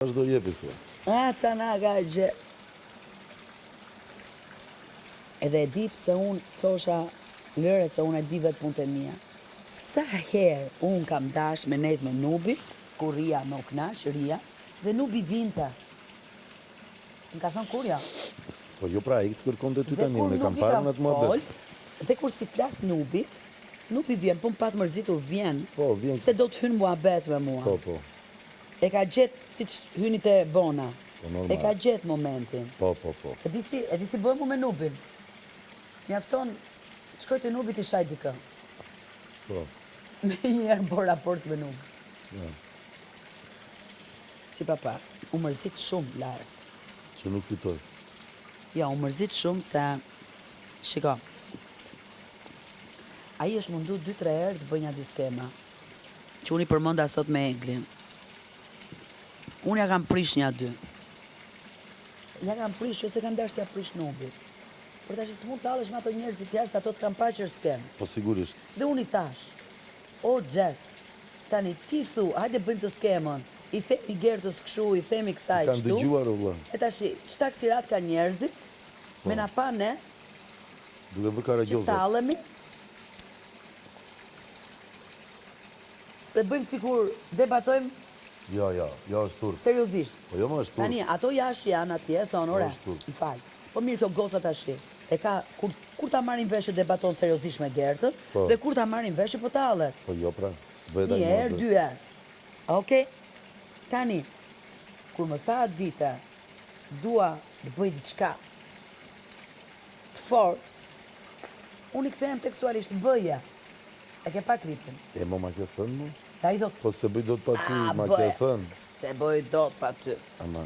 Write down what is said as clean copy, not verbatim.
Vazhdo jepi thua. Ah ça na ka gje. Edhe e di pse unë thosha lëre se unë e di vetë punët e mia. Sa herë unë kam dash me nejt me Nubi, kur rria me u knaq, rria, dhe Nubi vinte. S'më ka thënë kurrë jo. Po jo pra ai të kërkonte ty Dhe tani, kur unë e kam Nubi parë kam unë atë muhabet. fol, dhe kur s'i flas Nubit, Nubi vjen, po më pat mërzitur vjen, Po, vjen. se do të hyn muhabet me mua. Po, po. E ka gjet siç hyni te Bona. Po normal. E ka gjet momentin. Po po po. E di si, e di si bëhem unë me Nubin. Mjafton të shkoj te Nubi të shaj dikë. Po. Menjëherë bo raport me Nubin. Ja. Si papa, u mërzit shumë lart. Që nuk fitoi. Jo, u mërzit shumë se shiko. Ai është mundu 2-3 herë të bëjë nja dy skema. Që unë i përmenda sot me Eglin. Unë ja kam prish nja dy. Ja kam prish, jo se kam dashur t'ja prish Nubit. Por tash s'mund të tallesh me ato njerëzit jashtë, se ato të kanë pa që është skemë. Po sigurisht. Dhe unë i thash, o Gjest, tani ti thu, hajde bëjmë të skemën, i themi Gertës kështu, i themi kësaj E kanë kështu. dëgjuar o vlla. E tash, ç'taksirat kanë njerëzit, Po. me na pa ne, Duke bërë që karagjozat. tallemi, Dhe bëjmë sikur debatojmë Jo, jo, jo është turp. seriozisht. Po jo më është turp. Tani ato jashtë janë atje, thonë, ore, është turp. më fal. Po mirë kjo goca tash. E ka kur kur ta marrin vesh që debaton seriozisht me Gertën Po. dhe kur ta marrin vesh që po tallet. Po jo pra, s'bëhet Një ai herë, më. dy herë. Okej. Tani, kur më tha atë ditë, dua të bëj diçka të fortë, unë i kthehem tekstualisht bëje. E ke pa klipin. E mo ma ke thënë mo? Dhe ai thot, Po se bëj dot pa ty, "A, ma ke bëje." thënë. Se bëj dot pa ty. Ama.